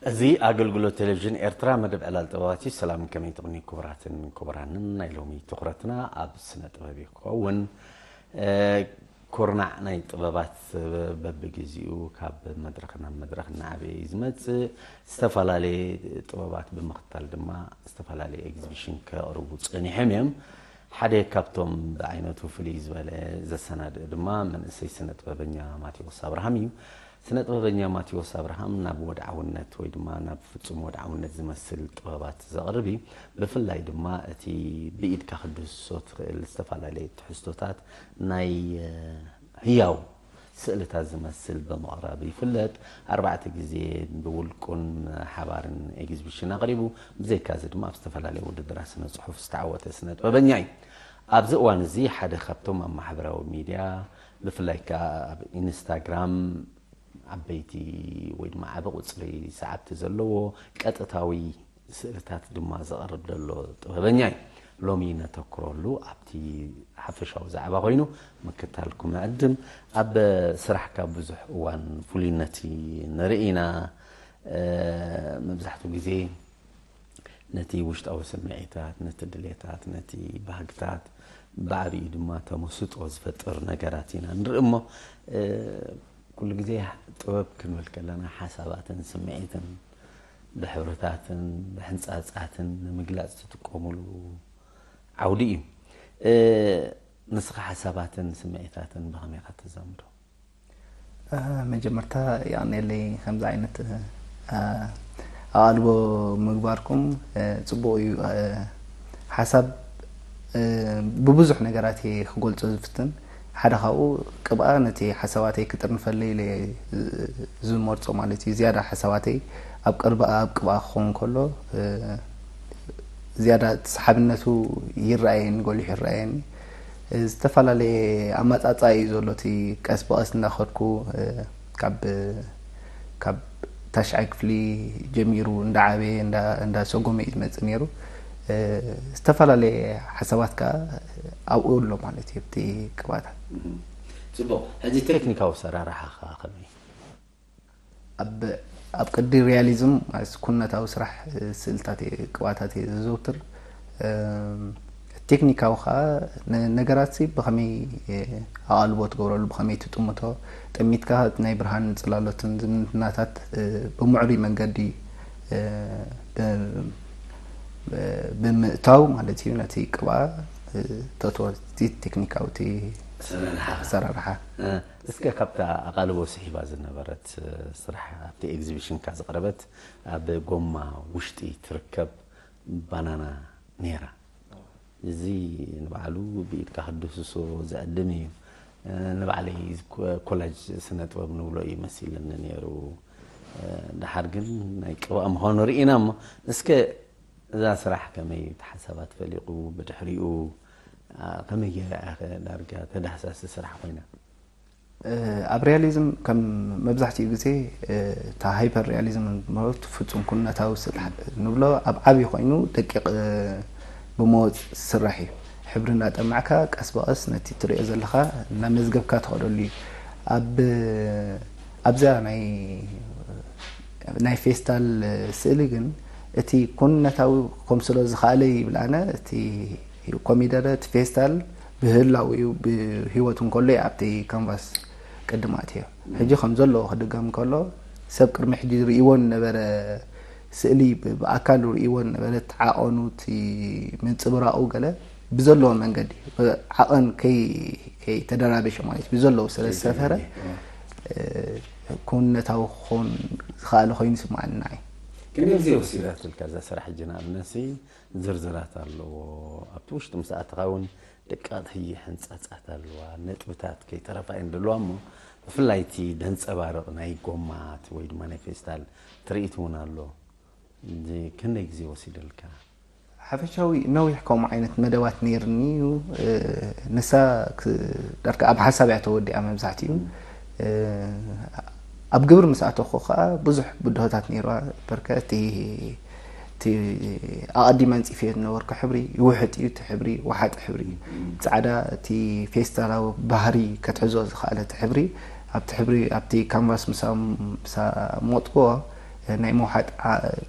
እዚ ኣገልግሎት ቴሌቪዥን ኤርትራ መደብ ዕላል ጥበባት እዩ። ሰላም፣ ከመይ ትቕኒ ክቡራትን ክቡራንን? ናይ ሎሚ ትኹረትና ኣብ ስነ ጥበብ እዩ ክኸውን። እ፣ ኩርናዕ ናይ ጥበባት በብግዜኡ ካብ መድረኽ ናብ መድረኽ እናዓበየ እዩ ዝመጽእ። ዝተፈላለየ ጥበባት ብምኽታል ድማ ዝተፈላለየ ኤግዚቢሽን ከቕርቡ ጸኒሖም እዮም። ሓደ ካብቶም ብዓይነቱ ፍልይ ዝበለ ዘሰናድእ ድማ መንእሰይ ስነ ጥበበኛ ማቴዎስ ኣብርሃም እዩ። ስነ ጥበበኛ ማቴዎስ ኣብርሃም ናብ ወድዓውነት ወይ ድማ ናብ ፍጹም ወድዓውነት ዝመስል ጥበባት ዘቕርብ እዩ። ብፍላይ ድማ እቲ ብኢድካ ክትድህስሶ ትኽእል ዝተፈላለየ ትሕዝቶታት ናይ፣ እ፣ ህያው ስእልታት ዝመስል ብምቕራብ ይፍለጥ። ኣርባዕተ ግዜ ብውልቁን ሓባርን ኤግዚቢሽን ኣቕሪቡ። ብዘይካዚ ድማ ኣብ ዝተፈላለየ ውድድራት ስነ ጽሑፍ ዝተዓወተ ስነ ጥበበኛ እዩ። ኣብዚ እዋን እዚ ሓደ ካብቶም ኣብ ማሕበራዊ ሚድያ፣ ብፍላይ ከኣ ኣብ ኢንስታግራም፣ ዓበይቲ ወይ ድማ ዓቢ ቁጽሪ ሰዓብቲ ዘለዎ፣ ቀጥታዊ ስእልታት ድማ ዘቕርብ ዘሎ ጥበበኛ እዩ። ሎሚ ነተኩረሉ ኣብቲ ሓፈሻዊ ዛዕባ ኮይኑ ምክታልኩም እዕድም። ኣብ ስራሕካ ብዙሕ እዋን ፍሉይነት ንርኢ ኢና። እ፣ መብዛሕትኡ ግዜ ነቲ ውሽጣዊ ስምዒታት፣ ነቲ ድሌታት፣ ነቲ ባህግታት፣ ብዓቢኡ ድማ ተመስጦ ዝፈጥር ነገራት ኢና ንርኢ እሞ፣ እ፣ ኩሉ ግዜ ጥበብ ክንብል ከለና ሓሳባትን ስምዒትን ብሕብርታትን ብሕንጻጻትን ንምግላጽ ትጥቀሙሉ ዓውዲ እዩ። እ፣ ንስኻ ሓሳባትን ስምዒታትን ብኸመይ ኢኻ ተዛምዶ? እ፣ መጀመርታ የቐንየለይ ከምዚ ዓይነት፣ እ፣ ኣቓልቦ ምግባርኩም፣ እ፣ ጽቡቕ እዩ። እ፣ ሓሳብ፣ እ፣ ብብዙሕ ነገራት እየ ክገልጾ ዝፍትን። ሓደ ካብኡ ቅብኣ ነቲ ሓሳባተይ ክጥርንፈለይ ኢለ እየ ዝ-፣ ዝመርጾ ማለት እዩ። ዝያዳ ሓሳባተይ ኣብ ቅርባ-፣ ኣብ ቅብኣ ክኸውን ከሎ፣ እ፣ ዝያዳ እቲ ሰሓብነቱ ይረኣየኒ፣ ጎሊሑ ይረኣየኒ። ዝተፈላለየ ኣመጻጽኣ እዩ ዘሎ። እቲ ቀስ ብቐስ እንዳኸድኩ፣ እ፣ ካብ፣ ካብ ታሽዓይ ክፍሊ ጀሚሩ እንዳዓበየ፣ እንዳ-፣ እንዳሰጎመ እዩ ዝመጽእ ነይሩ። እ፣ ዝተፈላለየ ሓሳባት ከኣ ኣብኡ ኣሎ ማለት እዩ፣ ኣብቲ ቅብኣታት። እም። ጽቡቕ። ሕጂ ቴክኒካዊ ኣሰራርሓኻ ከመይ? ኣብ፣ ኣብ ቅዲ ሪያሊዝም ማለት ኩነታዊ ስራሕ፣ እ፣ ስእልታት እየ፣ ቅብኣታት እየ ዘዘውትር። እም፣ ቴክኒካዊ ከኣ ነ-፣ ነገራት ሲ ብኸመይ፣ እ፣ ኣቓልቦ ትገብረሉ፣ ብኸመይ ትጥምቶ፣ ጠሚትካ ናይ ብርሃን ጽላሎትን ዝምድናታት፣ እ፣ ብምዕሩይ መንገዲ፣ እ፣ ብ-፣ ብ-፣ ብምእታው ማለት እዩ፣ ነቲ ቅብኣ፣ እ፣ ተእትዎ፣ እቲ ቴክኒካዊ እቲ ኣሰራርሓ። ኣሰራርሓ። እ፣ እስከ ካብታ ኣቓልቦ ስሒባ ዝነበረት፣ እ፣ ስራሕ ኣብቲ ኤግዚቢሽንካ ዝቐረበት ኣብ ጎማ ውሽጢ ትርከብ ባናና ነይራ። እዚ ንባዕሉ ብኢድካ ክትድህስሶ ዘዕድም እዩ። እ፣ ንባዕለይ ኮ-፣ ኮላጅ ስነ ጥበብ ንብሎ እዩ መሲልኒ ነይሩ። እ፣ ደሓር ግን ናይ ቅብኣ ምዃኑ ርኢና እሞ፣ እስከ እዛ ስራሕ ከመይ እቲ ሓሳባት ፈሊቑ፣ ብድሕሪኡ፣ እ፣ ከመይ ገይራ ኢኻ ዳርጋ ተዳህሳሲ ስራሕ ኮይና? እ፣ ኣብ ሪያሊዝም ከም መብዛሕትኡ ግዜ፣ እ፣ እታ ሃይፐር ሪያሊዝም ማለት ፍጹም ኩነታዊ ስራሕ ንብሎ ኣብ ዓቢ ኮይኑ ደቂቕ፣ እ፣ ብመወጽ ዝስራሕ እዩ። ሕብሪ እናጠማዕካ ቀስ ብቐስ ነቲ ትሪኦ ዘለኻ እናመዝገብካ ትኸደሉ እዩ። ኣብ፣ ኣብዛ ናይ፣ ናይ ፌስታል ስእሊ ግን እቲ ኩነታዊ ከምስሎ ዝኸኣለ ይብል ኣነ፣ እቲ ኮሚደረ፣ እቲ ፌስታል ብህላው እዩ፣ ብህይወት እንከሎ እዩ ኣብቲ ካንቫስ ቅድም ኣትዮ። ሕጂ ከም ዘለዎ ክድገም እንከሎ፣ ሰብ ቅድሚ ሕጂ ዝርእይዎ ዝነበረ ስእሊ፣ ብ-፣ ብኣካል ርእይዎ ዝነበረ እቲ ዓቐኑ፣ እቲ ምንጽብራቑ ገለ ብዘለዎ መንገዲ፣ ዓቐን ከይ-፣ ከይተደራበሸ ማለት እዩ፣ ብዘለዎ ስለ ዝሰፈረ፣ ከይተደራበሸ። እ፣ ኩነታዊ ክኸውን ዝኸኣለ ኮይኑ ይስምዓኒ ንዓይ። ክንደይ ግዜ ወሲዳትልካ እዛ ስራሕ ሕጂ? ንኣብነትሲ ዝርዝራት ኣለዎ። ኣብቲ ውሽጢ ምስ ኣተኻ እውን ደቀቕቲ ሕንጻጻት ኣለዋ። ነጥብታት ከይተረፋ እየን ዘለዋ እሞ፣ ብፍላይ እቲ ዘንጸባርቕ ናይ ጎማት ወይ ድማ ናይ ፌስታል ትርኢት እውን ኣሎ። እዚ ክንደይ ግዜ ወሲደልካ? ሓፈሻዊ ነዊሕ ከምኡ ዓይነት መደባት ነይርኒ እዩ። እ፣ ንሳ ክ-፣ ዳርጋ ኣብ ሓሳብ እያ ተወዲኣ መብዛሕትኡ። እ፣ ኣብ ግብሪ ምስ ኣተኹ ከኣ ብዙሕ ብድሆታት ነይርዋ። በርከ እቲ፣ እቲ ኣቐዲመ ኣንጺፈዮ ዝነበርኩ ሕብሪ ይውሕጥ እዩ፣ እቲ ሕብሪ ወሓጢ ሕብሪ እዩ። ጻዕዳ እቲ ፌስታላዊ ባህሪ ከትሕዞ ዝኸኣለ እቲ ሕብሪ፣ ኣብቲ ሕብሪ፣ ኣብቲ ካንቫስ ምስ ኣም-፣ ምስ ኣሞጥክዎ፣ ናይ ምውሓጥ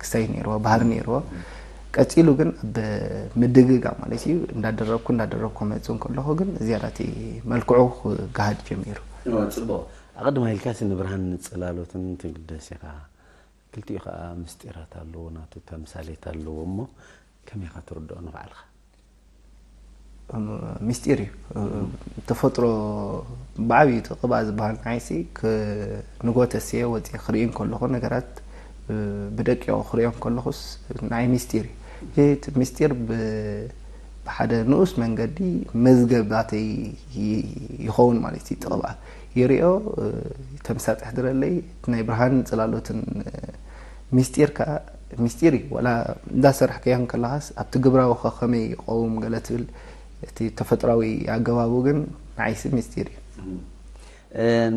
ክስታይ ነይርዎ፣ ባህሪ ነይርዎ። ቀጺሉ ግን ኣብ ምድግጋም ማለት እዩ፣ እንዳደረብኩ እንዳደረብኩ መጽእ ከለኹ ግን ዝያዳ እቲ መልክዑ ክጋሃድ ጀሚሩ። ጽቡቕ። ኣቐድማ ኢልካሲ ንብርሃን ንጽላሎትን ትግደስ ኢኻ። ክልቲኡ ከኣ ምስጢራት ኣለዎ፣ ናቱ ተምሳሌት ኣለዎ እሞ ከመይ ኢኻ ትርድኦ ንባዕልኻ? ምስጢር እዩ። ተፈጥሮ ብዓብዩ እቲ ቅብኣ ዝበሃል ንዓይሲ ንጎተስየ ወፂ ክርኢ ከለኹ ነገራት ብደቂቑ ክሪኦም ከለኹስ ንዓይ ምስጢር እዩ። እቲ ምስጢር ብሓደ ንኡስ መንገዲ መዝገባተይ ይኸውን ማለት እዩ። እቲ ቅብኣ ይሪኦ፣ ተምሳጥ የሕድረለይ። ናይ ብርሃን ፅላሎትን ምስጢር ከዓ ምስጢር እዩ። ዋላ እንዳሰራሕካዮ ከለኻስ ኣብቲ ግብራዊ ከ ከመይ ይቐውም ገለ ትብል፣ እቲ ተፈጥራዊ ኣገባቡ ግን ንዓይሲ ምስጢር እዩ።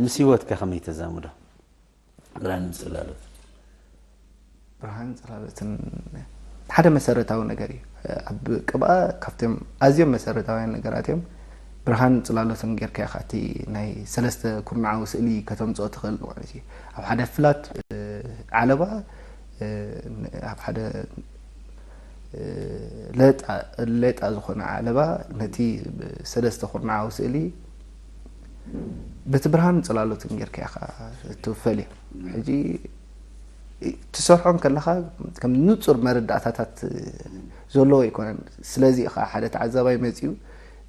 ምስ ህይወትካ ከመይ ተዛምዶ? ብርሃን ጽላሎት ብርሃን ጽላሎትን ሓደ መሰረታዊ ነገር እዩ። ኣብ ቅብኣ ካብቶም ኣዝዮም መሰረታውያን ነገራት እዮም። ብርሃን ጽላሎትን ጌርካ ኢኻ እቲ ናይ ሰለስተ ኩርናዓዊ ስእሊ ከተምጽኦ ትኽእል ማለት እዩ። ኣብ ሓደ ፍላት ዓለባ ኣብ ሓደ ሌጣ ዝኾነ ዓለባ ነቲ ሰለስተ ኩርናዓዊ ስእሊ በቲ ብርሃን ጽላሎትን ጌርካ ኢኻ ትፈልዮ። ሕጂ ትሰርሖ ከለኻ ከም ንጹር መረዳእታታት ዘለዎ ኣይኮነን። ስለዚ ኢኻ ሓደ ተዓዛባይ መጺኡ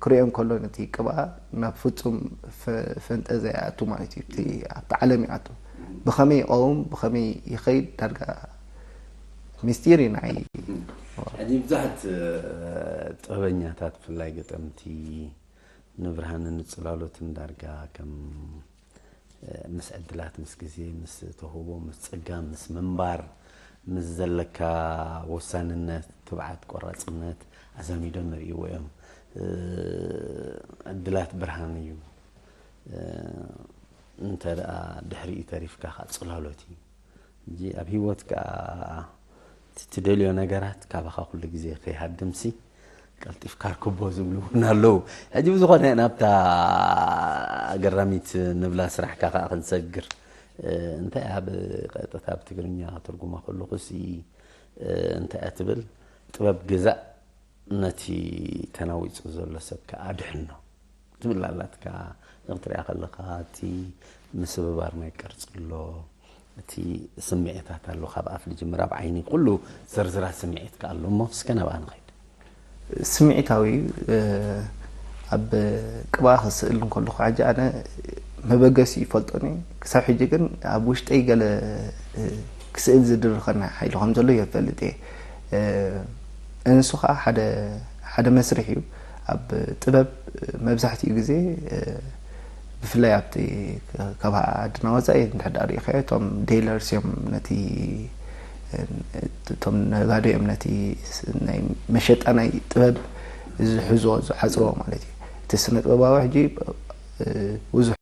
ክሪኦ ከሎ ነቲ ቅብኣ ናብ ፍጹም ፈንጠዝያ ይኣቱ ማለት እዩ። ኣብቲ ዓለም ይኣቱ። ብኸመይ ይቐውም ብኸመይ ይኸይድ ዳርጋ ምስጢር እዩ ንዓይ። ሕጂ ብዙሓት ጥበበኛታት ብፍላይ ገጠምቲ ንብርሃንን ንጽላሎትን ዳርጋ ከም ምስ ዕድላት ምስ ግዜ ምስ ተውህቦ ምስ ጸጋ ምስ ምንባር ምስ ዘለካ ወሳንነት ትብዓት ቆራጽነት ኣዛሚዶም ንርእይዎ እዮም። ዕድላት ብርሃን እዩ። እንተ ደኣ ድሕሪኡ ተሪፍካ ከዓ ጽላሎት እዩ። ሕጂ ኣብ ህይወትካ እቲ ትደልዮ ነገራት ካባኻ ኩሉ ግዜ ከይሃድምሲ ቀልጢፍካ ርክቦ ዝብሉ እውን ኣለዉ። ሕጂ ብዝኾነ ናብታ ኣገራሚት ንብላ ስራሕካ ከዓ ክንሰግር እንታይ ኣብ ቀጥታ ብትግርኛ ክትርጉማ ከለኹ ሲ እንታይ እያ ትብል ጥበብ ግዛእ ነቲ ተናዊጹ ዘሎ ሰብ ከኣ ድሕኖ ትብል ኣላትካ። ክትሪኣ ከለኻ እቲ ምስብባር ናይ ቅርጺ ኣሎ፣ እቲ ስምዒታት ኣሎ፣ ካብ ኣፍ ልጅምር ኣብ ዓይኒ ኩሉ ዝርዝራት ስምዒት ከኣ ኣሎ። እሞ እስከ ናብኣ ንኸይድ። ስምዒታዊ ኣብ ቅብኣ ክስእል እንከለኹ ሕጂ ኣነ መበገሲ ይፈልጦኒ ክሳብ ሕጂ ግን ኣብ ውሽጠይ ገለ ክስእል ዝድርኸና ሓይሊ ከም ዘሎ የፈልጥ እየ። እንሱ ከዓ ሓደ ሓደ መስርሕ እዩ። ኣብ ጥበብ መብዛሕትኡ ግዜ ብፍላይ ኣብቲ ካብ ዓድና ወፃኢ እንድሕር ዳኣ ሪኢኻዮ እቶም ዴለርስ እዮም ነቲ እቶም ነጋዶ እዮም ነቲ ናይ መሸጣ ናይ ጥበብ ዝሕዝዎ ዝሓፅርዎ ማለት እዩ። እቲ ስነ ጥበባዊ ሕጂ ብዙሕ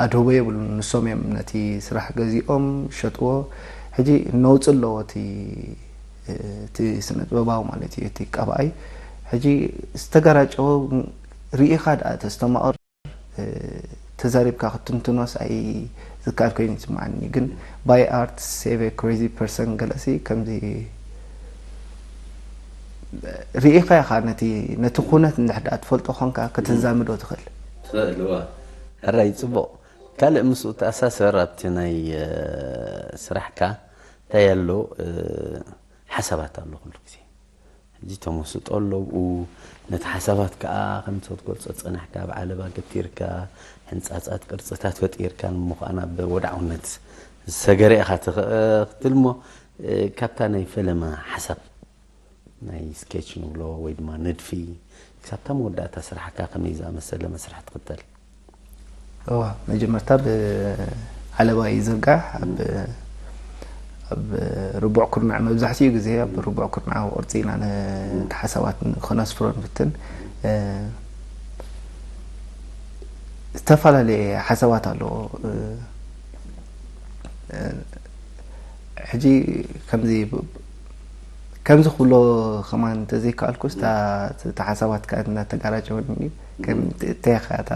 ኣድህቦ የብሉን። ንሶም እዮም ነቲ ስራሕ ገዚኦም ዝሸጥዎ። ሕጂ ነውፂ ኣለዎ እቲ እቲ ስነ ጥበባዊ ማለት እዩ እቲ ቀብኣይ። ሕጂ ዝተገራጨወ ርኢኻ ደኣ ተስተማቕር ተዛሪብካ ክትንትኖስ ኣይ ዝከኣል ኮይኑ ይስምዓኒ። ግን by art save a crazy person ገለሲ ከምዚ ርኢኻ ኢኻ ነቲ ነቲ ኩነት እንድሕር ደኣ ትፈልጦ ኮንካ ከተዛምዶ ትኽእል። ትኽእል እዋ። ሕራይ ጽቡቕ። ካልእ ምስኡ ተኣሳሰር ኣብቲ ናይ ስራሕካ እንታይ ኣሎ ሓሳባት ኣሎ ኩሉ ግዜ ሕጂ ተመስጦ ኣለብኡ ነቲ ሓሳባት ከዓ ከምቲ ክትገልጾ ዝጸናሕካ ኣብ ዓለባ ገቲርካ ሕንጻጻት ቅርጽታት ፈጢርካ ንምዃን ኣብ ወድዓውነት ዝሰገረ ኢኻ ክትብል እሞ ካብታ ናይ ፈለማ ሓሳብ ናይ ስኬች ንብሎ ወይ ድማ ንድፊ ክሳብታ መወዳእታ ስራሕካ ከመይ ዝኣመሰለ መስርሕ ትኽተል? እዋ መጀመርታ ብዓለባ ይዝርጋሕ። ኣብ ኣብ ርቡዕ ኩርናዕ መብዛሕትኡ ግዜ ኣብ ርቡዕ ኩርናዓዊ ቅርጺ ኢና ነቲ ሓሳባት ከነስፍሮ ንፍትን። ዝተፈላለየ ሓሳባት ኣለዎ። ሕጂ ከምዚ ከምዚ ክብሎ ከማን እንተዘይከኣልኩስ እታ ሓሳባትካ እናተጋራጨወኒ እዩ። እንታይ ኢኻ እታ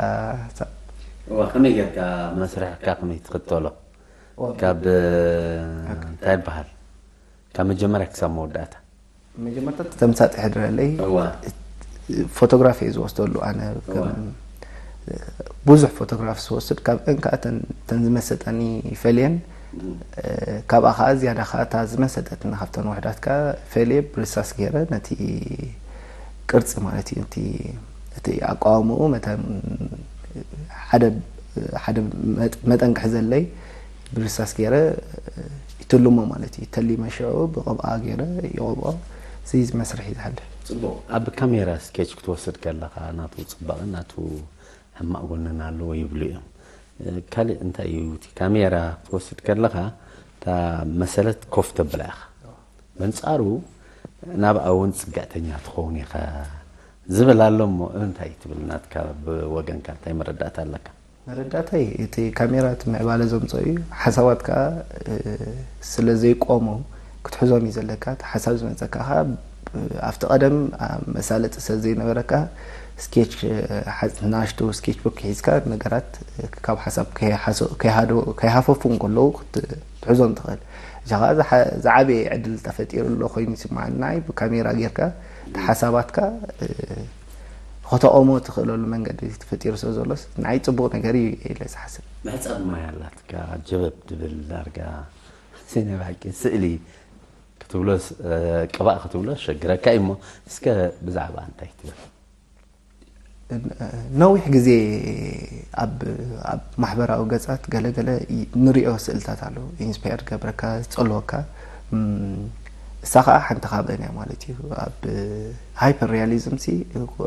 ሓሳብ? እዋ ከመይ ጌርካ መስርሕካ ከመይ ትኽተሎ? ካብ እንታይ ይበሃል? ካብ መጀመርያ ክሳብ መወዳእታ። መጀመርታ ተምሳጥ ሕድረለይ እዋ። ፎቶግራፍ እየ ዝወስደሉ። ኣነ ከም እዋ። ብዙሕ ፎቶግራፍ ዝወስድ ካብ እንካ ተን ዝመሰጠኒ ይፈልየን። ካብኣ ከዓ ዝያዳ ከዓ እታ ዝመሰጠትና ካብተን ውሕዳት ከዓ ፈልየ ብርሳስ ገይረ ነቲ ቅርፂ ማለት እዩ እቲ እቲ ኣቃውምኡ መታን ሓደ ሓደ መጠን ክሕዘለይ ብርሳስ ገይረ ይትልሞ ማለት እዩ። ተሊመ ሽዑ ብቕብኣ ገይረ ይቕብኦ። እዚ መስርሕ እዩ ዝሓልፍ። ፅቡቅ። ኣብ ካሜራ ስኬች ክትወስድ ከለካ ናቱ ፅባቐ ናቱ ሕማቕ ጎንን ኣለዎ ይብሉ እዮም። ካልእ እንታይ እዩ እቲ ካሜራ ክትወስድ ከለካ እታ መሰለት ኮፍ ተብላ ኢኻ። በንፃሩ ናብኣ እውን ፅግዕተኛ ትኸውን ኢኻ ዝብል ኣሎ እሞ እንታይ ትብል ናትካ ብወገንካ እንታይ መረዳእታ ኣለካ? መረዳእታይ እቲ ካሜራ እቲ ምዕባለ ዘምፀኦ እዩ። ሓሳባት ከዓ ስለ ዘይቆሙ ክትሕዞም እዩ ዘለካ። እቲ ሓሳብ ዝመፀካ ከዓ ኣብቲ ቀደም መሳለጢ ስለ ዘይነበረካ ስኬች ናሽቱ ስኬች ቡክ ሒዝካ ነገራት ካብ ሓሳብ ከይሃፈፉ እንከለዉ ክትሕዞም ትኽእል። እዚ ከዓ ዝዓበየ ዕድል ተፈጢሩ ኣሎ ኮይኑ ይስማዓኒ። ንዓይ ብካሜራ ጌርካ ሓሳባትካ ከተቐሞ ትኽእለሉ መንገዲ ተፈጢሩ ስለ ዘሎስ ንዓይ ፅቡቕ ነገር እዩ ኢለ ዝሓስብ። ምሕፃብ ማይ ኣላትካ ጀበብ ትብል ዳርጋ ናይ ብሓቂ ስእሊ ክትብሎ ቅባእ ክትብሎ ሸግረካ እዩ እሞ እስከ ብዛዕባ እንታይ ትብል? ነዊሕ ግዜ ኣብ ኣብ ማሕበራዊ ገጻት ገለገለ ንሪኦ ስእልታት ኣለዉ ኢንስፓየር ገብረካ ዝጸልወካ እሳ ከዓ ሓንቲ ካብአን እያ ማለት እዩ። ኣብ ሃይፐር ሪያሊዝም ሲ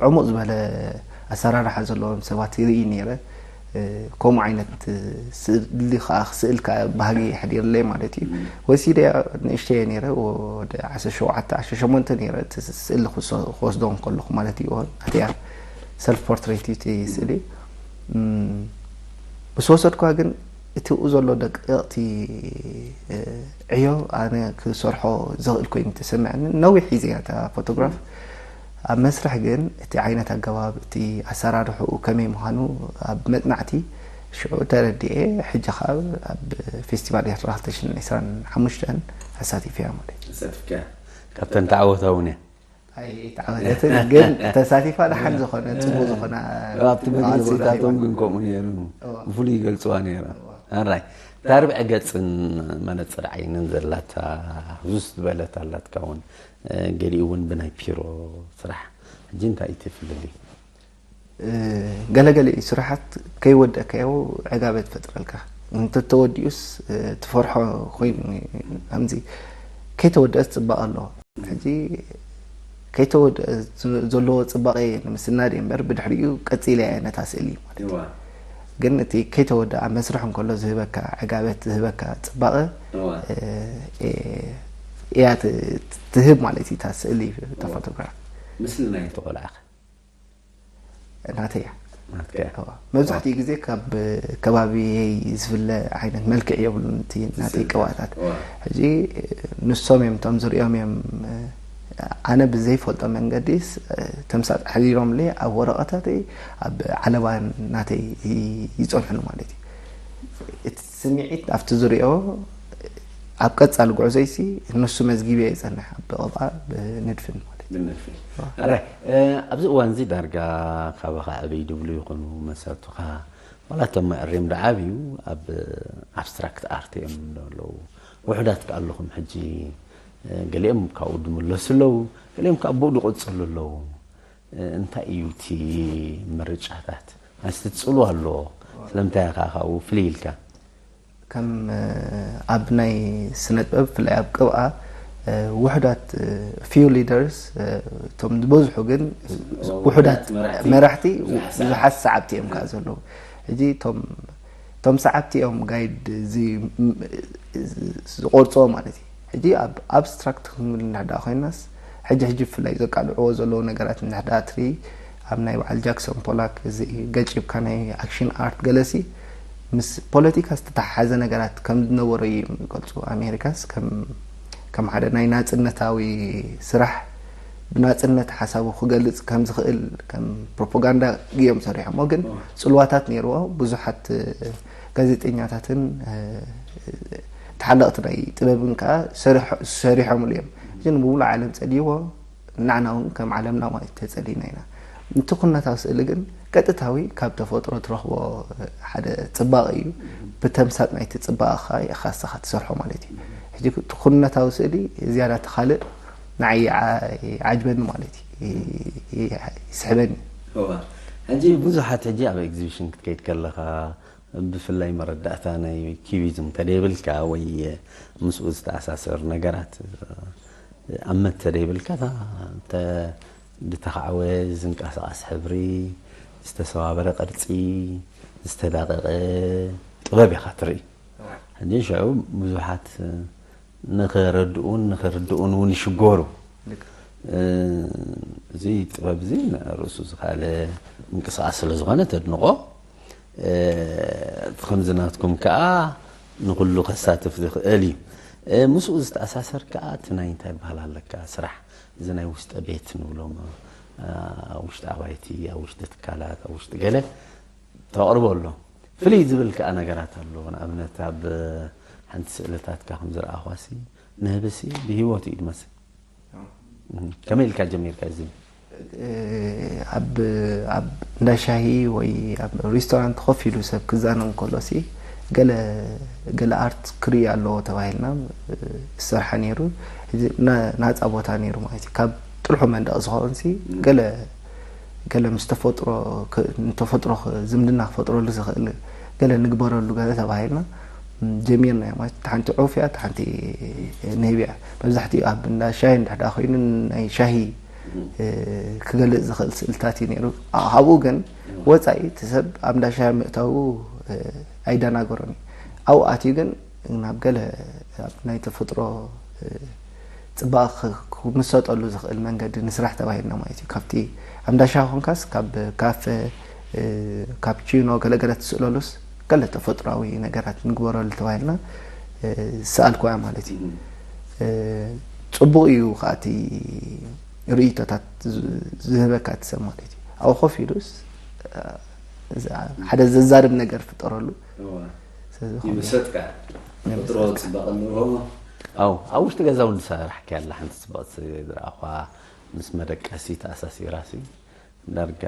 ዕሙቕ ዝበለ ኣሰራርሓ ዘለዎም ሰባት ይርኢ ነይረ። ከምኡ ዓይነት ስእሊ ከዓ ክስእልካ ባህጊ የሕዲርለይ ማለት እዩ። ወሲደ ንእሽተየ ነይረ ወደ ዓሰርተ ሸውዓተ ዓሰርተ ሸሞንተ ነይረ እቲ ስእሊ ክወስዶ ከለኹ ማለት እዩ። ናተያ ሰልፍ ፖርትሬት እዩ እቲ ስእሊ። ምስ ወሰድኳ ግን እቲኡ ዘሎ ደቂቕቲ ዕዮ ኣነ ክሰርሖ ዝኽእል ኮይኑ ተሰምዐኒ። ነዊሕ ሒዘ እያ እታ ፎቶግራፍ። ኣብ መስርሕ ግን እቲ ዓይነት ኣገባብ እቲ ኣሰራርሕኡ ከመይ ምዃኑ ኣብ መጽናዕቲ ሽዑ ተረዲኤ። ሕጂ ከዓ ኣብ ፌስቲቫል ኤርትራ ክልተ ሽሕን ዕስራን ሓሙሽተን ኣሳቲፈያ ማለት እዩ። ተሳቲፍካ ካብተን ተዓወታ እውን እያ። ኣይተዓወተትን ግን ተሳቲፋ ደሓን ዝኾነ ጽቡቅ ዝኾነ ኣብቲ መግለጺታቶም ግን ከምኡ ነይሩ ብፍሉይ ይገልጽዋ ነይሮም። ኣራይ እታ ርብዒ ገጽን መነጽር ዓይንን ዘላታ ህዙስ ዝበለት ኣላትካ እውን ገሊኡ እውን ብናይ ፒሮ ስራሕ ሕጂ እንታይ እቲ ፍልልይ? ገለገለ ስራሓት ከይወደእካዮ ዕጋበት ፈጥረልካ እንተተወዲኡስ ትፈርሖ ኮይኑ ከምዚ ከይተወደአስ ፅባቐ ኣለዎ። ሕጂ ከይተወደአ ዘለዎ ፅባቐ ንምስናድ እየ እምበር ብድሕሪኡ ቀፂለ እየ ነታ ስእሊ ማለት እዩ። ግን እቲ ከይተወደኣ መስርሕ እንከሎ ዝህበካ ዕጋበት ዝህበካ ፅባቐ እያ ትህብ ማለት እዩ እታ ስእሊ እታ ፎቶግራፍ። ምስሊ ናይ ተቆልዓኸ ናተይ እያ። መብዛሕትኡ ግዜ ካብ ከባቢየይ ዝፍለ ዓይነት መልክዕ የብሉን እቲ ናተይ ቅብኣታት። ሕጂ ንሶም እዮም እቶም ዝሪኦም እዮም። ኣነ ብዘይፈልጦ መንገዲ ተምሳጥ ኣሕዲሮምለይ ኣብ ወረቐታተይ ኣብ ዓለባ ናተይ ይፀንሑኒ ማለት እዩ። እቲ ስምዒት ኣብቲ ዝሪኦ ኣብ ቀፃሊ ጉዕዞይሲ ንሱ መዝጊበ ይፀንሕ ብቕብኣ ብንድፍን ማለት እዩ። ኣብዚ እዋን እዚ ዳርጋ ካባኻ ዕብይ ድብሉ ይኹኑ መሰልቱኻ ዋላ እቶም መእሪም ደዓብዩ ኣብ ኣብስትራክት ኣርት እዮም ኣለዉ። ውሑዳት ከ ኣለኹም ሕጂ ገሊኦም ካብኡ ድምለሱ ኣለዉ፣ ገሊኦም ካብ ብኡ ድቕፅሉ ኣለዉ። እንታይ እዩ እቲ ምርጫታት? ኣንስቲ ትፅሉ ኣሎ። ስለምንታይ ኢኻ ካብኡ ፍልይ ኢልካ? ከም ኣብ ናይ ስነ ጥበብ ብፍላይ ኣብ ቅብኣ ውሕዳት ፊው ሊደርስ እቶም ዝበዝሑ ግን ውሕዳት መራሕቲ ብዙሓት ሰዓብቲ እዮም ከዓ ዘለዉ። ሕጂ እቶም ሰዓብቲ እዮም ጋይድ ዝቆርፅዎ ማለት እዩ። ሕጂ ኣብ ኣብስትራክት ክንብል እንድሕር ኮይናስ ሕጂ ሕጂ ብፍላይ ዘቃልዕዎ ዘለዉ ነገራት እንድሕር ትርኢ ኣብ ናይ በዓል ጃክሰን ፖላክ እዚ ገጭብካ ናይ ኣክሽን ኣርት ገለሲ ምስ ፖለቲካ ዝተተሓሓዘ ነገራት ከም ዝነበሮ እዮም ዝገልፁ። ኣሜሪካስ ከም ሓደ ናይ ናፅነታዊ ስራሕ ብናፅነት ሓሳቡ ክገልፅ ከም ዝኽእል ከም ፕሮፓጋንዳ እዮም ሰሪሖሞ። ግን ፅልዋታት ነይርዎ። ብዙሓት ጋዜጠኛታትን ተሓለቕቲ ናይ ጥበብ እውን ከዓ ሰሪሖ- ሰሪሖምሉ እዮም። እዚ ንብሙሉ ዓለም ጸልይዎ፣ ንዓና እውን ከም ዓለምና ማለት ተጸሊና ኢና። እቲ ኩነታዊ ስእሊ ግን ቀጥታዊ ካብ ተፈጥሮ ትረኽቦ ሓደ ጽባቐ እዩ። ብተምሳጥ ናይቲ ጽባቐ ከዓ ኢኻ ንስኻ ትሰርሖ ማለት እዩ። ሕጂ እቲ ኩነታዊ ስእሊ ዝያዳ እቲ ካልእ ንዓይ ይዓ- ይዓጅበኒ ማለት እዩ። ይ- ይ- ይስሕበኒ። እዋ። ሕጂ ብዙሓት ሕጂ ኣብ ኤግዚቢሽን ክትከይድ ከለኻ ብፍላይ መረዳእታ ናይ ኪቢዝም ተደይብልካ ወይ ምስኡ ዝተኣሳሰር ነገራት ኣመት ተደይብልካ እታ ተ- ብተኻዕወ ዝንቀሳቐስ ሕብሪ ዝተሰባበረ ቅርፂ ዝተዳቐቐ ጥበብ ኢኻ ትርኢ። ሕጂ ሽዑ ብዙሓት ንኸረድኡን ንኽርድኡን እውን ይሽገሩ። እዚ ጥበብ እዚ ርእሱ ዝኻለ ምንቅስቃስ ስለ ዝኾነ ተድንቆ። እቲ ከምዚ ናትኩም ከዓ ንኩሉ ከሳትፍ ዝኽእል እዩ። ምስኡ ዝተኣሳሰር ከዓ እቲ ናይ እንታይ ይበሃል ኣለካ ስራሕ እዚ ናይ ውሽጠ ቤት ንብሎም ኣብ ውሽጢ ኣባይቲ ኣብ ውሽጢ ትካላት ኣብ ውሽጢ ገለ ተቕርቦ ኣሎ። ፍልይ ዝብል ከዓ ነገራት ኣሎ። ንኣብነት ኣብ ሓንቲ ስእልታትካ ከም ዝረኣኳሲ ንህብሲ ብህይወት እዩ ዝመስል። ከመይ ኢልካ ጀሚርካ እዚ? ኣብ ኣብ እንዳ ሻሂ ወይ ኣብ ሪስቶራንት ኮፍ ኢሉ ሰብ ክዛነ እንከሎ ሲ ገለ ገለ ኣርት ክርኢ ኣለዎ ተባሂልና ዝሰርሓ ነይሩ። ሕጂ ና- ናፃ ቦታ ነይሩ ማለት እዩ። ካብ ጥልሑ መንደቕ ዝኸውን ሲ ገለ ገለ ምስ ተፈጥሮ ክ- ንተፈጥሮ ክ- ዝምድና ክፈጥረሉ ዝኽእል ገለ ንግበረሉ ገለ ተባሂልና ጀሚርና ማለት ሓንቲ ዑፍ እያ ሓንቲ ንህብ እያ። መብዛሕትኡ ኣብ እንዳ ሻሂ እንድሕዳ ኮይኑ ናይ ሻሂ ክገልፅ ዝኽእል ስእልታት እዩ ነይሩ። ካብኡ ግን ወፃኢ እቲ ሰብ ኣብ እንዳ ሻሂ ምእታዉ ኣይደናገሮን እዩ። ኣብኡ ኣትዩ ግን ናብ ገለ ኣብ ናይ ተፈጥሮ ፅባቐ ክምሰጠሉ ዝኽእል መንገዲ ንስራሕ ተባሂልና ማለት እዩ። ካብቲ ኣብ እንዳ ሻሂ ኮንካስ ካብ ካፈ ካፕቺኖ ገለገለ ትስእለሉስ ገለ ተፈጥሯዊ ነገራት ንግበረሉ ተባሂልና ዝሰኣልኩዋ ማለት እዩ። ፅቡቕ እዩ ከዓ እቲ ርእይቶታት ዝህበካ እቲ ሰብ ማለት እዩ። ኣብኡ ኮፍ ኢሉስ ሓደ ዘዛርብ ነገር ፍጠረሉ። ይምሰጥካ ተፈጥሮ ፅባቐ ኣለዎ። ኣው ኣብ ውሽጢ ገዛ እውን ዝሰራሕኪ ኣላ ሓንቲ ፅብቕቲ ዝረኣኳ ምስ መደቀሲ ተኣሳሲራ ሲ ዳርጋ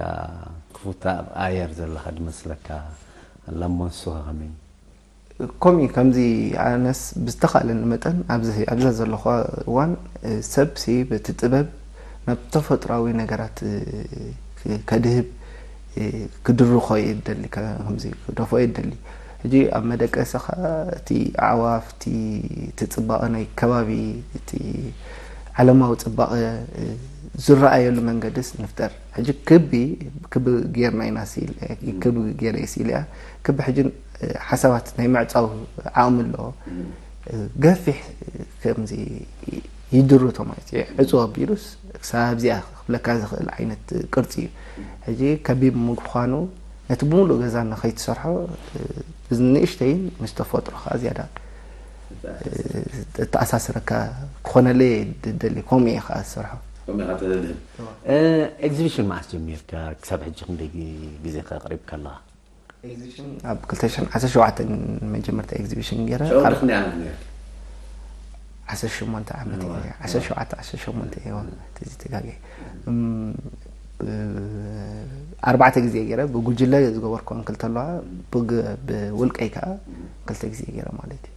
ክፉታ ኣብ ኣየር ዘለኻ ድመስለካ ኣላ እሞ ንስኻ ከመይ? ኮሚ ከምዚ ኣነስ ብዝተኻእለኒ መጠን ኣብዚ ኣብዛ ዘለኹ እዋን ሰብ ሲ በቲ ጥበብ ናብ ተፈጥሯዊ ነገራት ከድህብ ክድርኾ እየ ደሊ ከምዚ ክደፎ እየ ደሊ። ሕጂ ኣብ መደቀሲ ኸዓ እቲ ኣዕዋፍ እቲ እቲ ፅባቐ ናይ ከባቢ እቲ ዓለማዊ ፅባቐ ዝረኣየሉ መንገድስ ንፍጠር። ሕጂ ክቢ ክቢ ጌርና ኢና ክቢ ገይረ እየ ስኢለያ። ክቢ ሕጂ ሓሳባት ናይ ምዕፃው ዓቕሚ ኣለዎ። ገፊሕ ከምዚ ይድርቶ ማለት እዩ። ዕፁ ኣቢሉስ ክሳብ ኣብዚኣ ክብለካ ዝኽእል ዓይነት ቅርፂ እዩ። ሕጂ ከቢብ ምዃኑ ነቲ ብምሉእ ገዛ ንኸይትሰርሖ ብንእሽተይን ምስ ተፈጥሮ ከዓ ዝያዳ ተኣሳስረካ ክኾነለይ ደሊ ከምኡ እየ ከዓ ዝሰርሖ። ኤግዚቢሽን መዓስ ጀሚርካ ክሳብ ሕጂ ክንደይ ግዜ ከቕሪብካ ኣለኻ? ኤግዚቢሽን ኣብ ክልተ ሽሕን ዓሰርተ ሸውዓተን መጀመርታ ኤግዚቢሽን ገይረ ሽዑ ኣብ ክንደይ ዓመት ነይርካ? ዓሰርተ ሸሞንተ ዓመት እየ። ዓሰርተ ሸውዓተ ዓሰርተ ሸሞንተ እየ። ተዝተጋገ ኣርባዕተ ግዜ ገይረ ብጉጅለ ዝገበርኮን ክልተ ኣለዋ። ብውልቀይ ከዓ ክልተ ግዜ ገይረ ማለት እዩ።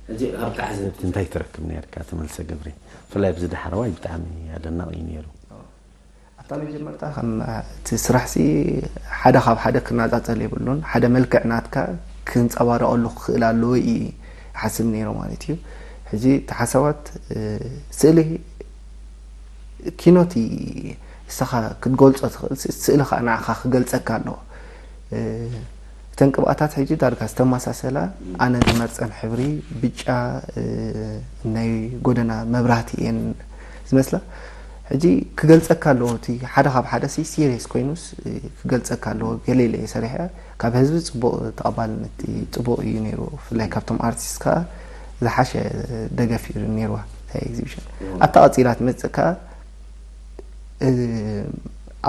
ሕጂ ካብ ተዓዘብቲ እንታይ ትረክብ ነርካ? ተመልሰ ገብሪ ብፍላይ ኣብዚ ዳሕረዋይ ብጣዕሚ ኣደናቂ እዩ ነይሩ። ኣብታ መጀመርታ ከም እቲ ስራሕ ሲ ሓደ ካብ ሓደ ክነፃፀል የብሉን። ሓደ መልክዕ ናትካ ክንፀባረቐሉ ክኽእል ኣለዎ እዩ ሓስብ ነይሩ ማለት እዩ። ሕጂ እቲ ሓሳባት ስእሊ ኪኖቲ ንስኻ ክትገልፆ ትኽእል ስእሊ ከዓ ንዓኻ ክገልፀካ ኣለዎ። እተን ቅብኣታት ሕጂ ዳርጋ ዝተመሳሰላ ኣነ ዝመርፀን ሕብሪ ብጫ ናይ ጎደና መብራህቲ እየን ዝመስላ። ሕጂ ክገልፀካ ኣለዎ እቲ ሓደ ካብ ሓደ ሲ ሲሪየስ ኮይኑስ ክገልፀካ ኣለዎ። ገለ ኢለ እየ ሰሪሐ ካብ ህዝቢ ፅቡቕ ተቐባልነት ፅቡቕ እዩ ነይሩ። ብፍላይ ካብቶም ኣርቲስት ከዓ ዝሓሸ ደገፍ እዩ ነይርዋ እታ ኤግዚቢሽን። ኣብታ ቀፂላ ትመፅእ ከዓ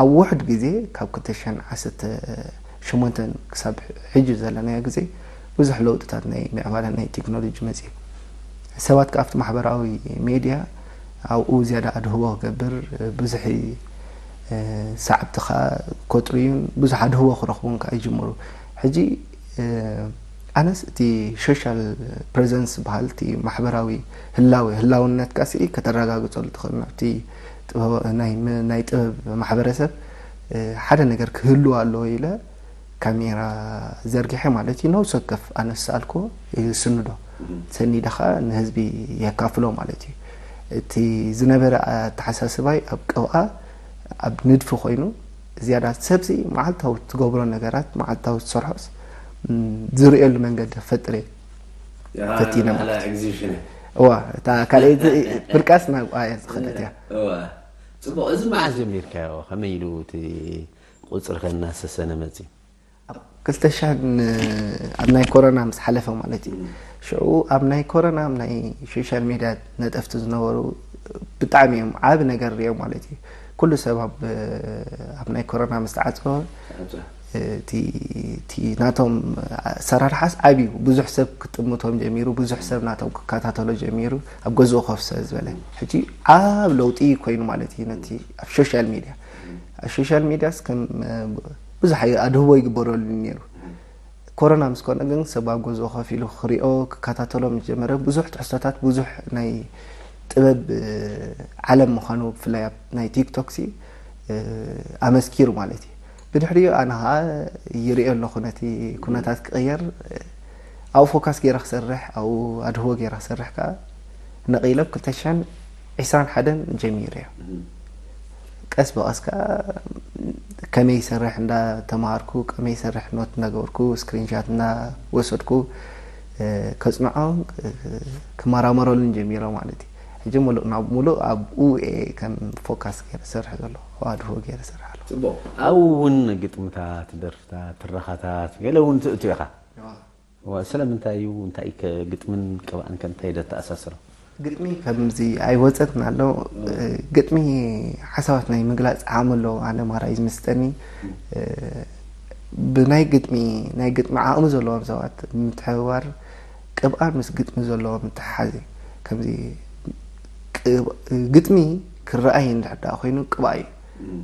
ኣብ ውሕድ ግዜ ካብ ክልተ ሽሕን ዓሰርተ ሸሞንተን ክሳብ ሕጂ ዘለናዮ ግዜ ብዙሕ ለውጥታት ናይ ምዕባለ ናይ ቴክኖሎጂ መፅዩ። ሰባት ከኣ ኣብቲ ማሕበራዊ ሜድያ ኣብኡ ዝያዳ ኣድህቦ ክገብር፣ ብዙሕ ሰዓብቲ ከኣ ክቆጽሩ እዩን ብዙሕ ኣድህቦ ክረኽቡን ከኣ ይጅምሩ። ሕጂ ኣነስ እቲ ሶሻል ፕሬዘንስ ዝበሃል እቲ ማሕበራዊ ህላዌ ህላውነትካ ስኢ ከተረጋግጸሉ ትኽእል። ኣብቲ ናይ ጥበብ ማሕበረሰብ ሓደ ነገር ክህልዎ ኣለዎ ኢለ ካሜራ ዘርጊሐ ማለት እዩ። ነብሲ ወከፍ ኣነ ዝሰኣልኩዎ ይስንዶ፣ ሰኒደ ኸኣ ንህዝቢ የካፍሎ ማለት እዩ። እቲ ዝነበረ ኣተሓሳስባይ ኣብ ቅብኣ ኣብ ንድፊ ኮይኑ ዝያዳ ሰብሲ መዓልታዊ ትገብሮ ነገራት መዓልታዊ ትሰርሖስ ዝርእየሉ መንገዲ ክፈጥር እየ ፈቲነ ማለት እዩ። እዋ እታ ካልኣይቲ ፍርቃስ ናብ ኣያ ዝኸደት እያ። ጽቡቕ። እዚ መዓስ ጀሚርካዮ? ከመይ ኢሉ እቲ ቁጽሪ ከ እናሰሰነ መጺኡ? ክልተ ሽሕን ኣብ ናይ ኮሮና ምስ ሓለፈ ማለት እዩ። ሽዑ ኣብ ናይ ኮሮና ኣብ ናይ ሶሻል ሜድያ ነጠፍቲ ዝነበሩ ብጣዕሚ እዮም ዓቢ ነገር ሪኦም ማለት እዩ። ኩሉ ሰብ ኣብ ኣብ ናይ ኮሮና ምስ ተዓጽወ እቲ እቲ ናቶም ኣሰራርሓስ ዓቢ እዩ። ብዙሕ ሰብ ክጥምቶም ጀሚሩ፣ ብዙሕ ሰብ ናቶም ክከታተሎ ጀሚሩ፣ ኣብ ገዝኡ ኮፍ ስለ ዝበለ ሕጂ ዓብ ለውጢ ኮይኑ ማለት እዩ። ነቲ ኣብ ሶሻል ሜድያ ኣብ ሶሻል ሜድያስ ከም ብዙሕ ኣድህቦ ይግበረሉ ነይሩ። ኮሮና ምስ ኮነ ግን ሰብ ኣብ ገዝኡ ኮፍ ኢሉ ክሪኦ ክከታተሎ ምስ ጀመረ ብዙሕ ትሕዝቶታት ብዙሕ ናይ ጥበብ ዓለም ምዃኑ ብፍላይ ኣብ ናይ ቲክቶክ ሲ ኣመስኪሩ ማለት እዩ። ብድሕሪኡ ኣነ ከዓ ይሪኦ ኣለኹ ነቲ ኩነታት ክቕየር ኣብኡ ፎካስ ገይረ ክሰርሕ ኣብኡ ኣድህቦ ገይረ ክሰርሕ ከዓ ነቒለ ብ ክልተ ሽሕን ዕስራን ሓደን ጀሚረ እየ። ቀስ ብቐስ ከዓ ከመይ ይሰርሕ እንዳተምሃርኩ ከመይ ይሰርሕ ኖት እንዳገበርኩ ስክሪንሻት እንዳወሰድኩ ከፅንዖ ክመራመረሉን ጀሚረ ማለት እዩ። ሕጂ ሙሉእ ናብ ሙሉእ ኣብኡ እየ ከም ፎካስ ገይረ ዝሰርሕ ዘለኹ ኣድህቦ ገይረ ዝሰርሕ ኣለኹ። ኣብኡ እውን ግጥምታት፣ ደርፍታት፣ ትረኻታት ገለ እውን ትእቱ ኢኻ። ስለምንታይ እዩ? እንታይ ግጥምን ቅብኣን ከ እንታይ ደተኣሳስሮ? ግጥሚ ከምዚ ኣይወፀትን ኣሎ። ግጥሚ ሓሳባት ናይ ምግላፅ ዓቕሚ ኣለዎ። ኣነ ማራ እዩ ዝምስጠኒ። ብናይ ግጥሚ ናይ ግጥሚ ዓቕሚ ዘለዎም ሰባት ብምትሕብባር ቅብኣን ምስ ግጥሚ ዘለዎ ምትሕሓዝ እዩ። ከምዚ ግጥሚ ክረኣይ እንድሕር ደኣ ኮይኑ ቅብኣ እዩ።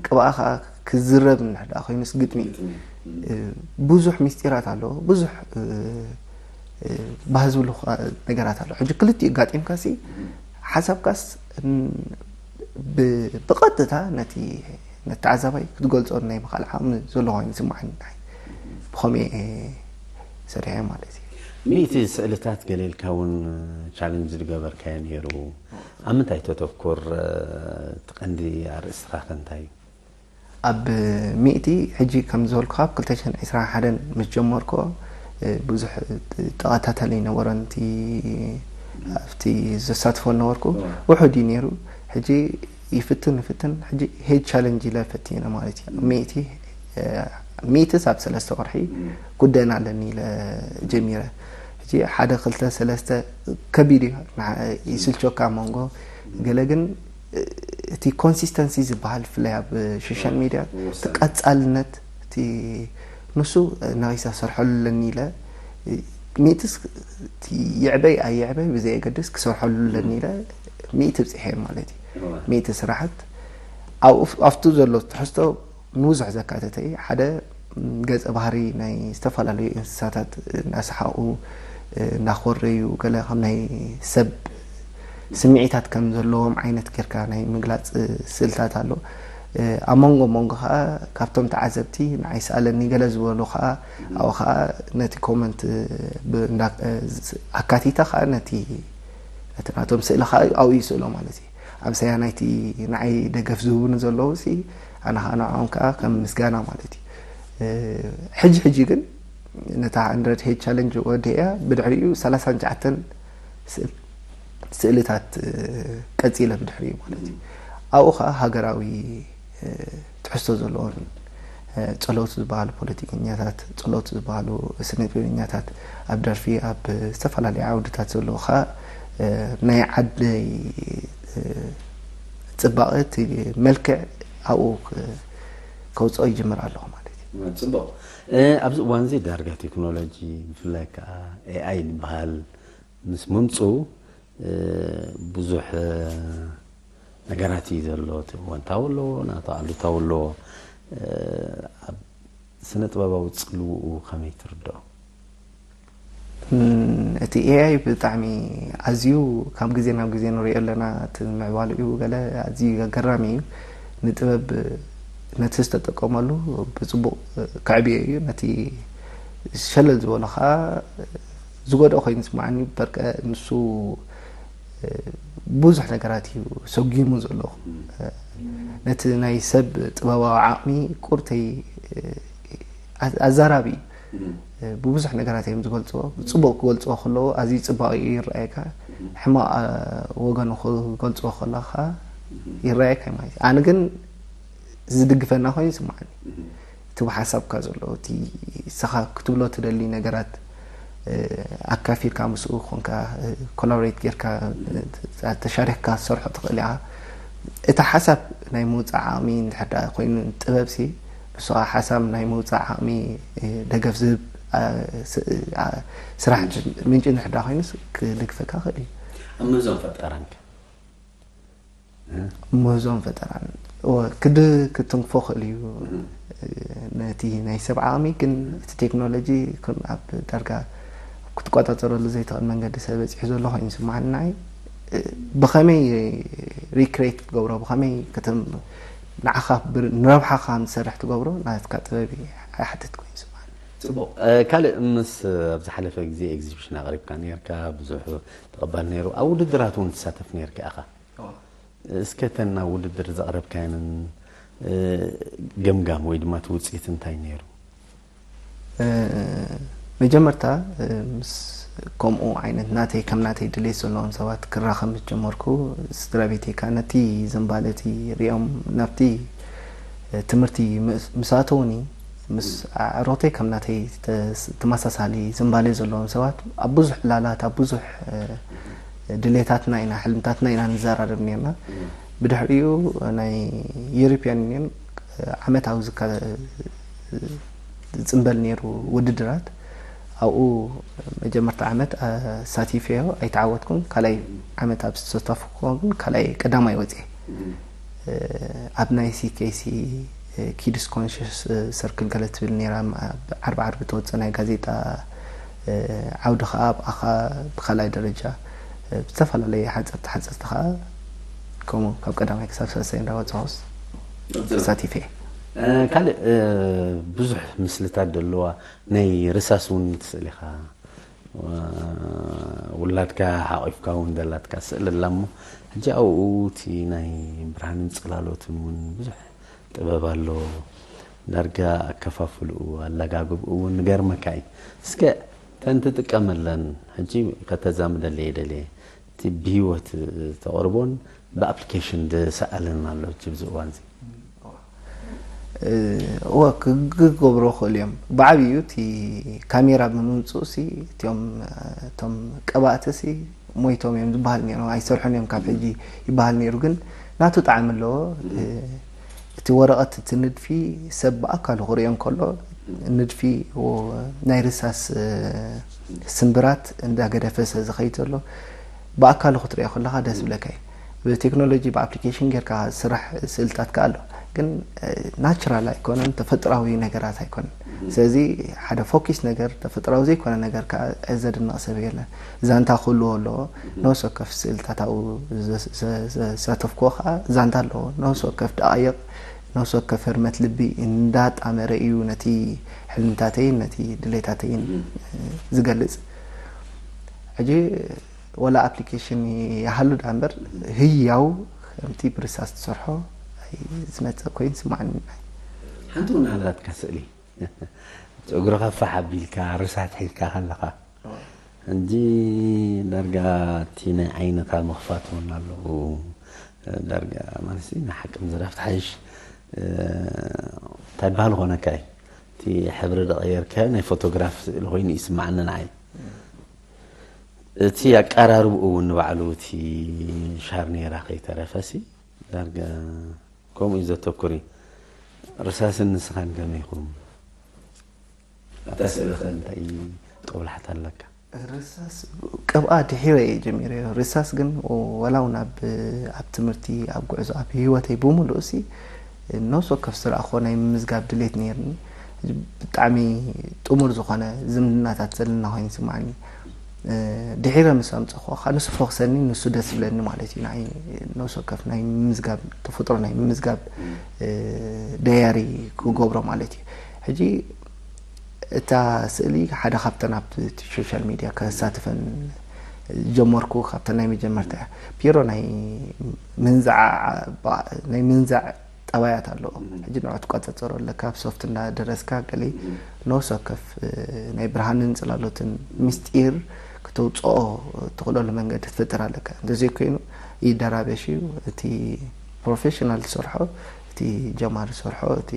ቅብኣ ከዓ ክዝረብ እንድሕር ደኣ ኮይኑስ ግጥሚ እዩ። ብዙሕ ሚስጢራት ኣለዎ። ብዙሕ ባህ ዝብሉ ነገራት ኣሎ። ሕጂ ክልቲኡ ኣጋጢምካ ሲ ሓሳብካስ ብቐጥታ ነቲ ነተዓዛባይ ክትገልጾ ናይ ምኽኣል ዓቕሚ ዘሎ ኮይኑ ይስምዓኒ። ብኸምኡ እየ ሰሪሐ ማለት እዩ። ሚእቲ ስእልታት ገለ ኢልካ እውን ቻለንጅ ዝገበርካዮ ነይሩ። ኣብ ምንታይ ተተኩር? እቲ ቀንዲ ኣርእስትኻ ከ እንታይ እዩ? ኣብ ሚእቲ ሕጂ ከም ዝበልኩኻ ኣብ ክልተ ሽሕን ዕስራን ሓደን ምስ ጀመርኩ ብዙሕ ተቐታታሊ ይነበሮን እቲ ኣብቲ ዘሳትፎ ነበርኩ ውሑድ እዩ ነይሩ። ሕጂ ይፍትን ይፍትን ሕጂ ሄድ ቻለንጅ ኢለ ፈቲነ ማለት እዩ። ሚእቲ ሚእትስ ኣብ ሰለስተ ወርሒ ጉደን ኣለኒ ኢለ ጀሚረ። ሕጂ ሓደ ክልተ ሰለስተ ከቢድ እዩ ይስልቸካ መንጎ ገለ ግን እቲ ኮንሲስተንሲ ዝበሃል ብፍላይ ኣብ ሶሻል ሚድያ እቲ ቀፃልነት እቲ ንሱ ነቒሳ ክሰርሐሉ ኣለኒ ኢለ ሚእትስ ይዕበይ ኣይዕበይ ብዘየገድስ ክሰርሐሉ ኣለኒ ኢለ ሚእቲ ብፅሐ ማለት እዩ። ሚእቲ ስራሕት ኣብቱ ዘሎ ትሕዝቶ ንብዙሕ ዘካተተ እዩ። ሓደ ገፀ ባህሪ ናይ ዝተፈላለዩ እንስሳታት እናሰሓቑ እናኾረዩ ገለ ከም ናይ ሰብ ስምዒታት ከም ዘለዎም ዓይነት ጌርካ ናይ ምግላፅ ስእልታት ኣሎ። ኣብ መንጎ መንጎ ከዓ ካብቶም ተዓዘብቲ ንዓይ ሰኣለኒ ገለ ዝበሉ ከዓ ኣብኡ ከዓ ነቲ ኮመንት ኣካቲተ ከዓ ነቲ ነቲ ናቶም ስእሊ ከዓ ኣብኡ ይስእሎ ማለት እዩ። ኣምሳያ ናይቲ ንዓይ ደገፍ ዝህቡኒ ዘለዉ ሲ ኣነ ከዓ ንዕኦም ከዓ ከም ምስጋና ማለት እዩ። ሕጂ ሕጂ ግን ነታ hundred head challenge ወዲአ ብድሕሪኡ ሰላሳን ትሽዓተን ስእልታት ቀፂለ ብድሕሪኡ ማለት እዩ። ኣብኡ ከዓ ሃገራዊ ትሕዝቶ ዘለዎን ፀለውቲ ዝበሃሉ ፖለቲከኛታት፣ ፀለውቲ ዝበሃሉ ስነጥበበኛታት ኣብ ደርፊ ኣብ ዝተፈላለዩ ዓውድታት ዘለዉ ከዓ ናይ ዓደይ ፅባቐ እቲ መልክዕ ኣብኡ ከውፅኦ ይጅምር ኣለኹ ማለት እዩ። ፅቡቕ። ኣብዚ እዋን እዚ ዳርጋ ቴክኖሎጂ ብፍላይ ከዓ ኤኣይ ዝበሃል ምስ ምምፅኡ ብዙሕ ነገራት እዩ ዘሎ። እቲ እወንታዊ ኣለዎ፣ ናቱ ኣሉታዊ ኣለዎ። ኣብ ስነ ጥበባዊ ጽልውኡ ከመይ ትርድኦ? እቲ ኤኣይ ብጣዕሚ ኣዝዩ ካብ ግዜ ናብ ግዜ ንሪኦ ኣለና። እቲ ምዕባለኡ ገለ ኣዝዩ ኣገራሚ እዩ። ንጥበብ ነቲ ዝተጠቀመሉ ብፅቡቅ ከዕብዮ እዩ። ነቲ ሸለል ዝበሎ ከዓ ዝጎድኦ ኮይኑ ይስማዓኒ። በርቀ ንሱ ብዙሕ ነገራት እዩ ሰጒሙ ዘሎ። ነቲ ናይ ሰብ ጥበባዊ ዓቕሚ ቁርተይ ኣዛራቢ እዩ። ብብዙሕ ነገራት እዮም ዝገልፅዎ። ፅቡቅ ክገልፅዎ ከለዉ ኣዝዩ ፅባቐ እዩ ይረኣየካ፣ ሕማቕ ወገኑ ክገልፅዎ ከለካ ይረኣየካ ማለት እዩ። ኣነ ግን ዝድግፈና ኮይኑ ይስማዓኒ። እቲ ብሓሳብካ ዘሎ እቲ ንስኻ ክትብሎ ትደሊ ነገራት ኣካፊልካ ምስኡ ኮንካ ኮላቦሬት ጌርካ ተሻሪክካ ትሰርሖ ትኽእል ኢኻ። እቲ ሓሳብ ናይ ምውፃእ ዓቕሚ እንድሕር ደኣ ኮይኑ ጥበብ ሲ ንሱ ከዓ ሓሳብ ናይ ምውፃእ ዓቕሚ ደገፍ ዝህብ ስራሕ ምንጪ እንድሕር ደኣ ኮይኑስ ክድግፈካ ክእል እዩ። ኣብ ምህዞን ፈጠራን ከ? ምህዞን ፈጠራን እወ ክድ ክትንክፎ ክእል እዩ። ነቲ ናይ ሰብ ዓቕሚ ግን እቲ ቴክኖሎጂ ከም ኣብ ዳርጋ ክትቆፃፀረሉ ዘይትኽእል መንገዲ ሰብ በፂሑ ዘሎ ኮይኑ ይስማዓኒ። ንዓይ ብኸመይ ሪክሬት ክትገብሮ ብኸመይ ክትም ንዓኻ ብር- ንረብሓኻ ከም ትሰርሕ ትገብሮ ናትካ ጥበብ ይሓትት ኮይኑ ይስማዓኒ። ፅቡቕ። ካልእ ምስ ኣብ ዝሓለፈ ግዜ ኤግዚቢሽን ኣቕሪብካ ነርካ፣ ብዙሕ ተቐባል ነይሩ። ኣብ ውድድራት እውን ትሳተፍ ነርካ ኢኻ። እስከ እተን ናብ ውድድር ዘቕረብካየንን ገምጋም ወይ ድማ እቲ ውፅኢት እንታይ ነይሩ? መጀመርታ ምስ ከምኡ ዓይነት ናተይ ከም ናተይ ድሌት ዘለዎም ሰባት ክራኸብ ምስ ጀመርኩ ስድራ ቤተይ ከዓ ነቲ ዝንባለ እቲ ሪኦም ናብቲ ትምህርቲ ምስ ኣተውኒ ምስ ኣዕሩኽተይ ከም ናተይ ተመሳሳሊ ዝንባሌ ዘለዎም ሰባት ኣብ ብዙሕ ዕላላት ኣብ ብዙሕ ድሌታትና ኢና ሕልምታትና ኢና ንዘራረብ ነርና። ብድሕሪኡ ናይ European Union ዓመታዊ ዝካ- ዝፅንበል ነይሩ ውድድራት ኣብኡ መጀመርታ ዓመት ኣሳቲፈዮ ኣይተዓወትኩን። ካልኣይ ዓመት ኣብ ዝተሳተፍኩ ግን ካልኣይ ቀዳማይ ወፅየ። ኣብ ናይ CKC Kids Conscious Circle ገለ ትብል ነይራ ዓርቢ ዓርቢ ተወፅእ ናይ ጋዜጣ ዓውዲ ከዓ ኣብኣኻ ብካልኣይ ደረጃ ብዝተፈላለየ ሓፀርቲ ሓፀርቲ ከዓ ከምኡ ካብ ቀዳማይ ክሳብ ሳልሳይ እንዳወፃኹስ ተሳቲፈ። ካልእ ብዙሕ ምስልታት ዘለዋ ናይ ርሳስ እውን ትስእል ኢኻ። ውላድካ ሓቂፍካ እውን ደላትካ ስእል ኣላ እሞ ሕጂ ኣብኡ እቲ ናይ ብርሃንን ፅላሎትን እውን ብዙሕ ጥበብ ኣሎ። ዳርጋ ኣከፋፍልኡ ኣለጋግብኡ እውን ንገርመካ እዩ። እስከ ተን ትጥቀመለን ሕጂ ከተዛምደለይ ደልየ እቲ ብህይወት ተቕርቦን ብኣፕሊኬሽን ዝሰኣልን ኣሎ ሕጂ ብዚ እዋን እዚ። እወ ክገብሮ ክእሉ እዮም። ብዓብዩ እቲ ካሜራ ብምምፅኡ ሲ እቲኦም እቶም ቀባእቲ ሲ ሞይቶም እዮም ዝበሃል ነይሮም ኣይሰርሑን እዮም ካብ ሕጂ ይበሃል ነይሩ። ግን ናቱ ጣዕሚ ኣለዎ። እቲ ወረቐት እቲ ንድፊ ሰብ ብኣካሉ ክርእዮ እንከሎ ንድፊ ናይ ርሳስ ስምብራት እንዳገደፈ ስለ ዝኸይድ ዘሎ ብኣካሉ ክትርእዮ ከለኻ ደስ ዝብለካ እዩ። ብቴክኖሎጂ ብኣፕሊኬሽን ጌርካ ዝስራሕ ስእልታት ከኣ ኣሎ ግን ናቹራል ኣይኮነን፣ ተፈጥራዊ ነገራት ኣይኮነን። ስለዚ ሓደ ፎኪስ ነገር ተፈጥራዊ ዘይኮነ ነገር ከኣ ዘድንቕ ሰብ የለን። ዛንታ ክህልዎ ኣለዎ። ነፍሲ ወከፍ ስእልታት ኣብኡ ዘሳተፍክዎ ከኣ ዛንታ ኣለዎ። ነፍሲ ወከፍ ደቓይቕ ነፍሲ ወከፍ ህርመት ልቢ እንዳጣመረ እዩ ነቲ ሕልምታተይን ነቲ ድሌታተይን ዝገልጽ። ሕጂ ወላ ኣፕሊኬሽን ይሃሉ ደኣ እምበር ህያው ከምቲ ብርሳስ ትሰርሖ ዝመፅእ ኮይኑ ይስማዓኒ። ሓንቲ እውን ኣላትካ ስእሊ እግርኻ ፋሕ ኣቢልካ ርሳት ሒዝካ ከለኻ ሕጂ ዳርጋ እቲ ናይ ዓይንኻ ምኽፋት እውን ኣለዎ። ዳርጋ ማለት ንሓቂ ምዝራብ ትሓይሽ እንታይ በሃል ኾነካ እዩ። እቲ ሕብሪ ዝቐየርካዮ ናይ ፎቶግራፍ ስእሊ ኮይኑ ይስማዓኒ ንዓይ። እቲ ኣቀራርብኡ እውን ንባዕሉ እቲ ሻርኔራ ከይተረፈሲ ዳርጋ ከምኡ እዩ ዘተኩር እዩ። ርሳስን ንስኻን ከመይ ኢኹም? ኣብታ ስእሊ ኸ እንታይ ጦብላሕታ ኣለካ? ርሳስ ቅብኣ ድሒረ እየ ጀሚረዮ። ርሳስ ግን ወላ እውን ኣብ ኣብ ትምህርቲ፣ ኣብ ጉዕዞ፣ ኣብ ህይወተይ ብምሉእ ሲ ነፍሲ ወከፍ ዝረኣኽዎ ናይ ምምዝጋብ ድሌት ነይርኒ። ብጣዕሚ ጥሙር ዝኾነ ዝምድናታት ዘለና ኮይኑ ይስምዓኒ። ድሒረ ምስ ኣምፀኽዎ ከዓ ንሱ ፈኽሰኒ፣ ንሱ ደስ ይብለኒ ማለት እዩ። ንዓይ ነፍሲ ወከፍ ናይ ምምዝጋብ፣ ተፈጥሮ ናይ ምምዝጋብ ደያሪ ክገብሮ ማለት እዩ። ሕጂ እታ ስእሊ ሓደ ካብተን ኣብ ሶሻል ሚድያ ከሳትፈን ጀመርኩ፣ ካብተን ናይ መጀመርታ እያ። ፒሮ ናይ ምንዛዕ ናይ ምንዛዕ ጠባያት ኣለዎ። ሕጂ ንዑ ትቆጻጸሮ ኣለካ፣ ኣብ ሶፍት እንዳደረስካ ገለ ነፍሲ ወከፍ ናይ ብርሃንን ጽላሎትን ምስጢር ክተውጽኦ ትኽእለሉ መንገዲ ትፈጥር ኣለካ። እንተዘይኮይኑ ይደራበሽ እዩ። እቲ ፕሮፌሽናል ዝሰርሖ፣ እቲ ጀማሪ ዝሰርሖ፣ እቲ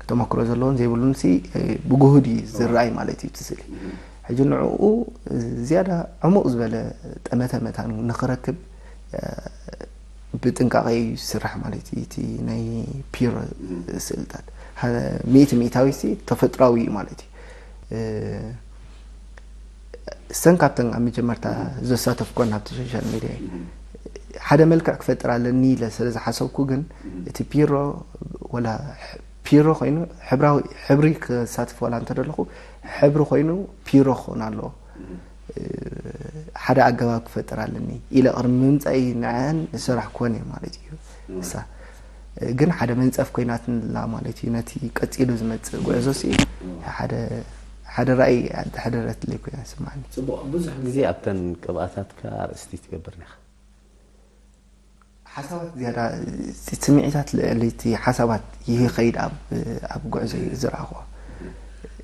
ተመክሮ ዘለዎን ዘይብሉን ሲ ብግሁድ እዩ ዝረኣይ ማለት እዩ እቲ ስእሊ። ሕጂ ንዕኡ ዝያዳ ዕሙቕ ዝበለ ጠመተ መታን ንኽረክብ ብጥንቃቐ እዩ ዝስራሕ ማለት እዩ። እቲ ናይ ፒሮ ስእልታት ሚእቲ ሚእታዊ ሲ ተፈጥራዊ እዩ ማለት እዩ። እሰን ካብተን ኣብ መጀመርታ ዘሳተፍኮን ኣብቲ ሶሻል ሚድያ እዩ። ሓደ መልክዕ ክፈጥር ኣለኒ ኢለ ስለ ዝሓሰብኩ ግን እቲ ፒሮ ወላ ፒሮ ኮይኑ ሕብራዊ ሕብሪ ክሳትፍ ዋላ እንተደለኹ ሕብሪ ኮይኑ ፒሮ ክኾን ኣለዎ። ሓደ ኣገባብ ክፈጥር ኣለኒ ኢለ ቅድሚ ምምጻእይ ንዐን ዝሰራሕኩወን እየ ማለት እዩ። እሳ ግን ሓደ መንጸፍ ኮይናትላ ማለት እዩ። ነቲ ቀጺሉ ዝመጽእ ጉዕዞ ሲ ሓደ ሓደ ራእይ ኣተሓደረትለይ ኮይና ይስምዓኒ። ጽቡቕ። ብዙሕ ግዜ ኣብተን ቅብኣታትካ ኣርእስቲ ትገብር ዲኻ? ሓሳባት ዝያዳ ስምዒታት ልዕሊ እቲ ሓሳባት ይኸይድ ኣብ ኣብ ጉዕዞ እዩ ዝረኣኹዎ።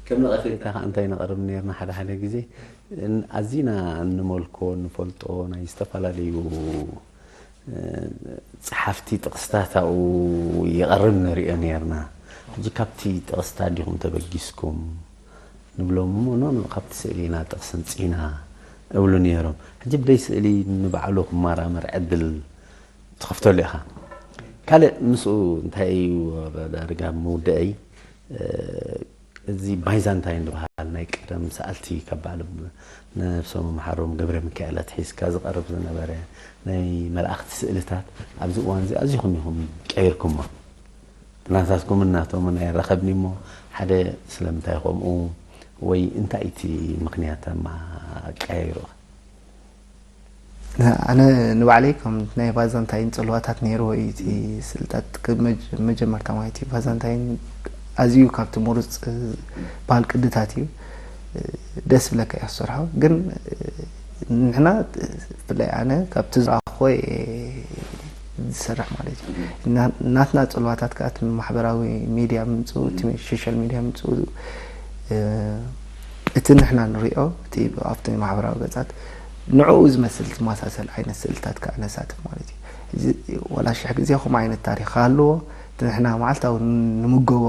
ከም ነቐፌታ ከዓ እንታይ ነቕርብ ነርና ሓደ ሓደ ግዜ ኣዚና እንመልኮ እንፈልጦ ናይ ዝተፈላለዩ ጸሓፍቲ ጥቕስታት ኣብኡ ይቐርብ ንሪኦ ነርና። ሕጂ ካብቲ ጥቕስታት ዲኹም ተበጊስኩም ንብሎም እሞ ኖ ኖ ካብቲ ስእሊ ኢና ጥቕሲ ኣምጺእና እብሉ ነይሮም። ሕጂ ብደይ ስእሊ ንባዕሉ ክመራመር ዕድል ትኸፍተሉ ኢኻ። ካልእ ምስኡ እንታይ እዩ ዳርጋ ምውድአይ እዚ ባይዛንታይን ዝበሃል ናይ ቀደም ሰኣልቲ ካብ በዓል ነብሶም መሓሮም ገብረ ሚካኤል ኣትሒዝካ ዝቐርብ ዝነበረ ናይ መላእኽቲ ስእልታት ኣብዚ እዋን እዚ ኣዚኹም ኢኹም ቀይርኩሞ። ናታትኩምን ናቶምን ኣይራኸብን እሞ ሓደ ስለምንታይ ከምኡ ወይ እንታይ እቲ ምኽንያት ኣቀያይሩ? ኣነ ንባዕለይ ከም ናይ ባዛንታይን ጽልዋታት ነይርዎ እዩ እቲ ስልጠት መጀመርታ ማለት እዩ። ባዛንታይን ኣዝዩ ካብቲ ምሩጽ ባህል ቅድታት እዩ። ደስ ብለካ እያ ክሰርሖ ግን ንሕና ብፍላይ ኣነ ካብቲ ዝረኣኽዎ ዝሰርሕ ማለት እዩ። ናትና ጽልዋታት ከዓ እቲ ማሕበራዊ ሚድያ ምምፅኡ እቲ ሶሻል ሚድያ ምምፅኡ እቲ ንሕና ንሪኦ እቲ ኣብቲ ማሕበራዊ ገፃት ንዕኡ ዝመስል ዝመሳሰል ዓይነት ስእልታት ከዓ ነሳትፍ ማለት እዩ። ዋላ ሽሕ ግዜ ከምኡ ዓይነት ታሪክ ሃለዎ እቲ ንሕና መዓልታዊ ንምገቦ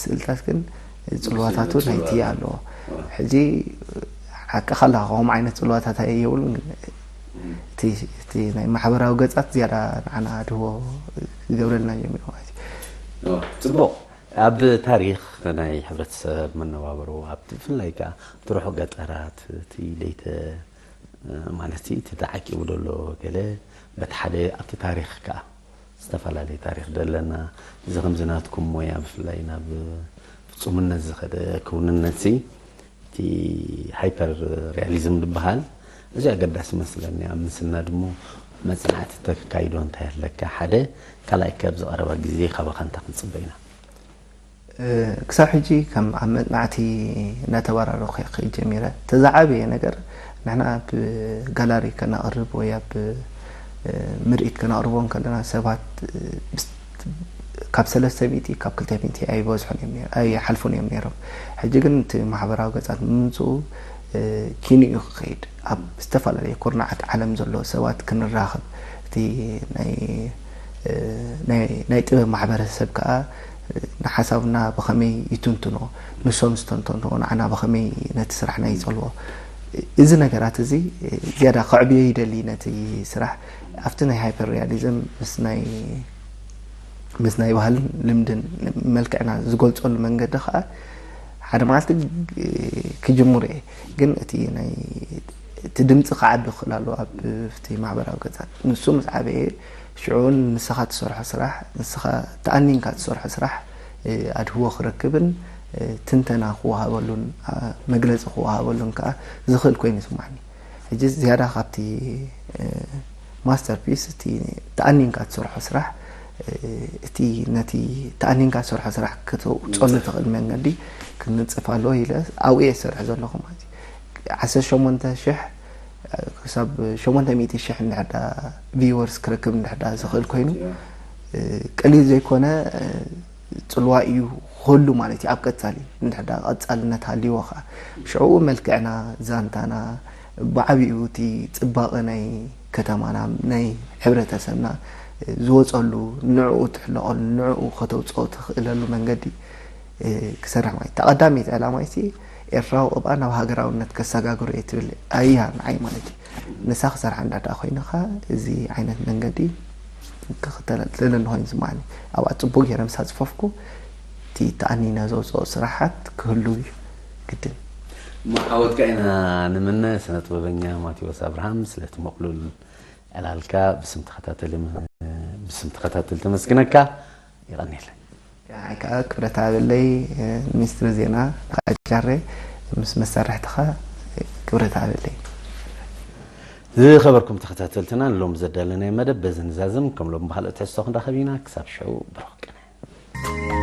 ስእልታት ግን ጽልዋታቱ ናይቲ ኣለዎ። ሕጂ ሓቂ ካላ ከምኡ ዓይነት ጽልዋታት የብሉን ግን እቲ ናይ ማሕበራዊ ገጻት ዝያዳ ንዓና ድህቦ ክገብረልና ጀሚሩ ማለት እዩ። ጽቡቕ። ኣብ ታሪኽ ናይ ሕብረተሰብ መነባብሮ ኣብቲ ብፍላይ ከዓ ኣብቲ ርሑቕ ገጠራት እቲ ደይተ ማለት እቲ ተዓቂቡ ዘሎ ገለ በቲ ሓደ ኣብቲ ታሪኽ ከዓ ዝተፈላለየ ታሪኽ ደለና እዚ ከምዚ ናትኩም ሞያ ብፍላይ ናብ ፍጹምነት ዝኸደ ክውንነት ሲ እቲ ሃይፐር ሪያሊዝም ዝበሃል እዚ ኣገዳሲ መስለኒ ኣብ ምስና ድሞ መጽናዕቲ ተካይዶ እንታይ ኣለካ ሓደ ካልኣይ ከብ ዝቐረባ ግዜ ካባኻ እንታይ ክንጽበ ኢና ክሳብ ሕጂ ከም ኣብ መጽናዕቲ እናተባራረኹ ክእል ጀሚረ። ተዛዓበየ ነገር ንሕና ኣብ ጋላሪ ከነቕርብ ወይ ኣብ ምርኢት ከነቕርቦ እንከለና ሰባት ካብ ሰለስተ ሚእቲ ካብ ክልተ ሚእቲ ኣይበዝሑን እዮም ኣይሓልፉን እዮም ነይሮም። ሕጂ ግን እቲ ማሕበራዊ ገጻት ምምፅኡ ኪኑ እዩ ክኸይድ ኣብ ዝተፈላለየ ኩርናዓት ዓለም ዘሎ ሰባት ክንራኸብ እቲ ናይ ጥበብ ማሕበረሰብ ከዓ ንሓሳብና ብኸመይ ይትንትኖ ንሶም ዝተንተንዎ ንዓና ብኸመይ ነቲ ስራሕና ይፀልዎ እዚ ነገራት እዚ ዝያዳ ከዕብዮ ይደሊ ነቲ ስራሕ ኣብቲ ናይ ሃይፐር ሪያሊዝም ምስ ናይ ምስ ናይ ባህልን ልምድን መልክዕና ዝገልፀሉ መንገዲ ከዓ ሓደ መዓልቲ ክጅምሩ እየ። ግን እቲ ናይ እቲ ድምፂ ክዓቢ ክኽእል ኣለዎ ኣብ እቲ ማሕበራዊ ገፃት። ንሱ ምስ ዓበየ ሽዑን ንስኻ ትሰርሖ ስራሕ፣ ንስኻ ተኣኒንካ ትሰርሖ ስራሕ ኣድህቦ ክረክብን ትንተና ክወሃበሉን መግለፂ ክወሃበሉን ከዓ ዝኽእል ኮይኑ ይስማዕኒ። ሕጂ ዝያዳ ካብቲ ማስተርፒስ እቲ ተኣኒንካ ትሰርሖ ስራሕ እቲ ነቲ ተኣኒንካ ትሰርሖ ስራሕ ክትውፀሉ ትኽእል መንገዲ ክንፅፍ ኣለዎ ኢለ ኣብኡ እየ ዝሰርሕ ዘለኹ ማለት እዩ። ዓሰርተ ሸሞንተ ሽሕ ክሳብ ሸሞንተ ሚእቲ ሽሕ እንድሕር ዳ ቪወርስ ክረክብ እንድሕር ዳ ዝኽእል ኮይኑ ቀሊል ዘይኮነ ፅልዋ እዩ ክህሉ ማለት እዩ። ኣብ ቀፃሊ እንድሕር ዳ ቀፃልነት ሃልይዎ ከዓ ሽዕኡ መልክዕና ዛንታና ብዓብኡ እቲ ፅባቐ ናይ ከተማና ናይ ሕብረተሰብና ዝወፀሉ ንዕኡ ትሕለቐሉ ንዕኡ ከተውፅኦ ትኽእለሉ መንገዲ ክሰርሕ ማለት ተቐዳሚት ዕላማ ሲ ኤርትራዊ ቅብኣ ናብ ሃገራውነት ከሰጋግሮ እየ ትብል ኣያ ንዓይ ማለት እዩ። ንሳ ክሰርሓ እንዳዳ ኮይንኻ እዚ ዓይነት መንገዲ ክኽተል ኣለኒ ኮይኑ ዝማኒ ኣብኣ ፅቡቅ ገይረ ምሳ ፅፈፍኩ እቲ ተኣኒና ዘውፅኦ ስራሓት ክህሉ እዩ ግድን። ማሓወትካ ኢና ንምነ ስነ ጥበበኛ ማቴዎስ ኣብርሃም ስለቲ መቕሉል ዕላልካ ብስም ተኸታተሊ ብስም ተኸታተሊ ተመስግነካ። ይቐኒል። ንዓይ ከዓ ክብረት ሃበለይ ሚኒስትሪ ዜና ኣጃሬ ምስ መሳርሕትኻ ክብረት ሃበለይ። ዝኸበርኩም ተኸታተልትና ንሎም ዘዳለናዮ መደብ በዚ ንዛዝም። ከም ሎም ብካልኦ ትሕዝቶ ክንራኸብ ኢና። ክሳብ ሽዑ ብሩኽ ቅነ።